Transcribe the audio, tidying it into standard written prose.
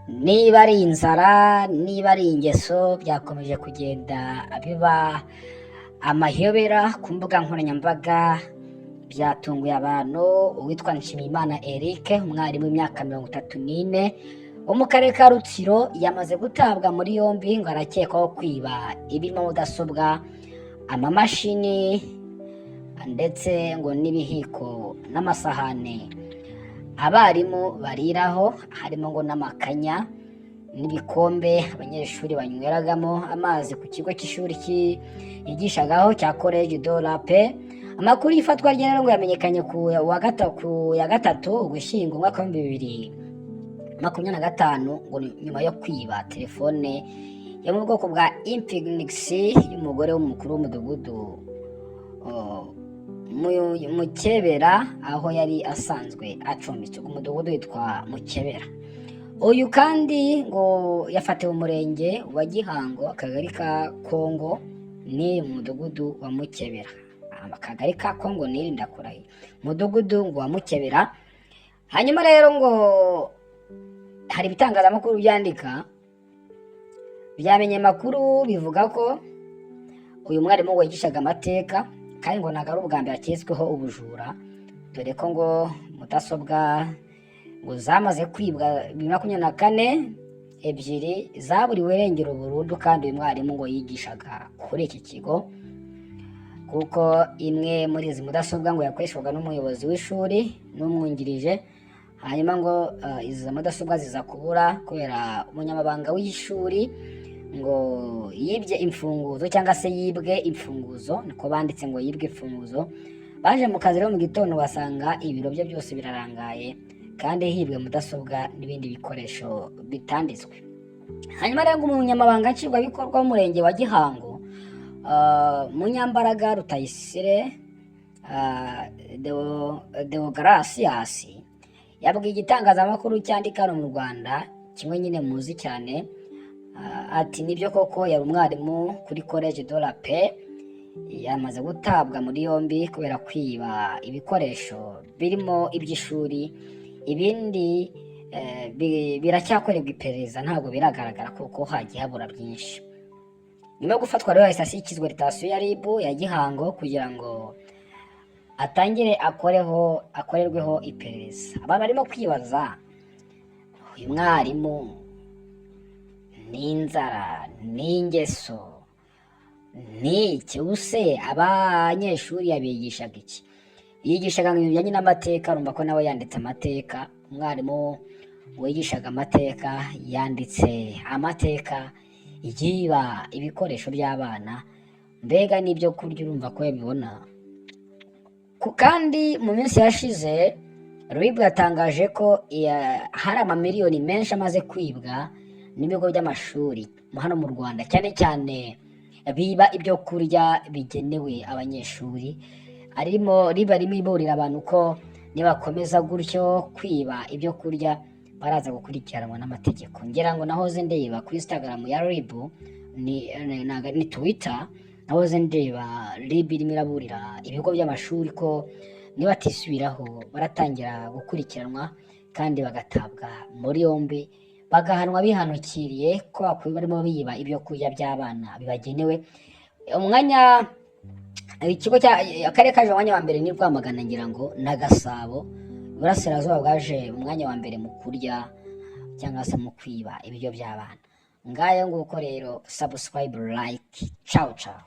Niba ari inzara, niba ari ingeso, byakomeje kugenda biba amayobera ku mbuga nkoranyambaga. Byatunguye abantu. Uwitwa Nshimiyimana Eric, umwarimu w'imyaka 34 wo mu karere ka Rutsiro, yamaze gutabwa muri yombi ngo arakekwaho kwiba ibirimo mudasobwa, amamashini, ndetse ngo n'ibihiko n'amasahane abarimu bariraho, harimo ngo n'amakanya n'ibikombe abanyeshuri banyweragamo amazi ku kigo cy'ishuri yigishagaho cya Collège de la Paix. Amakuru y'ifatwa rye rero ngo yamenyekanye ku ya 3 Ugushyingo umwaka wa 2025, ngo ni nyuma yo kwiba telefone yo mu bwoko bwa Infinix y'umugore w'umukuru w'umudugudu Mukebera, aho yari asanzwe acumbitse. Umudugudu witwa Mukebera. Uyu kandi ngo yafatiwe umurenge wa Gihango, akagari ka Kongo, ni mu mudugudu wa Mukebera. Akagari ka Kongo niri, ndakurahiye, umudugudu ngo wa Mukebera. Hanyuma rero ngo hari ibitangazamakuru byandika, byamenye amakuru, bivuga ko uyu mwarimu wigishaga amateka, kandi ngo ntabwo ari ubwa mbere aketsweho ubujura, dore ko ngo mudasobwa ngo zamaze kwibwa 2024, ebyiri zaburiwe irengero burundu, kandi uyu mwarimu ngo yigishaga kuri iki kigo, kuko imwe muri izi mudasobwa ngo yakoreshwaga n'umuyobozi w'ishuri n'umwungirije. Hanyuma ngo izi mudasobwa ziza kubura kubera umunyamabanga w'ishuri ngo yibye imfunguzo, cyangwa se yibwe imfunguzo, niko banditse, ngo yibwe imfunguzo. Baje mu kazi rero mu gitondo basanga ibiro bye byose birarangaye, kandi hibwe mudasobwa n'ibindi bikoresho bitanditswe. Hanyuma rero ngo umunyamabanga nshingwabikorwa w'umurenge wa Gihango, Munyambaraga Rutayisire Deogratias, yabwiye igitangazamakuru cyandika hano mu Rwanda, kimwe nyine muzi cyane, ati: "Nibyo koko, yari umwarimu kuri Collège de la Paix, yamaze gutabwa muri yombi kubera kwiba ibikoresho birimo iby'ishuri. Ibindi biracyakorerwa iperereza, ntabwo biragaragara kuko hagiye habura byinshi." Nyuma yo gufatwa rero yahise ashyikizwa sitasiyo ya RIB ya Gihango kugira ngo atangire akoreho akorerweho iperereza. Abantu barimo kwibaza: uyu mwarimu n'inzara n'ingeso n'iki? Use abanyeshuri yabigishaga iki? Yigishaga ngo ibintu bijyanye n'amateka. Urumva ko nawe yanditse amateka. Umwarimu wigishaga amateka yanditse amateka, yiba ibikoresho by'abana, mbega n'ibyo kurya, urumva ko yabibona. Kandi mu minsi yashize RIB yatangaje ko hari amamiliyoni menshi amaze kwibwa n'ibigo by'amashuri hano mu Rwanda, cyane cyane biba ibyo kurya bigenewe abanyeshuri. Arimo riba rimwe iburira abantu ko nibakomeza gutyo kwiba ibyo kurya baraza gukurikiranwa n'amategeko. Ngira ngo nahoze ndeba kuri Instagram ya RIB, ni Twitter, nahoze ndeba RIB irimo iraburira ibigo by'amashuri ko nibatisubiraho baratangira gukurikiranwa kandi bagatabwa muri yombi, bagahanwa bihanukiriye ko bakwiye barimo biba ibyo kurya by'abana bibagenewe. Umwanya ikigo cya akarere kaje umwanya wa mbere ni Rwamagana, ngira ngo na Gasabo. Iburasirazuba bwaje umwanya wa mbere mu kurya cyangwa se mu kwiba ibiryo by'abana. Ngayo nguko rero. Subscribe, like, ciao ciao.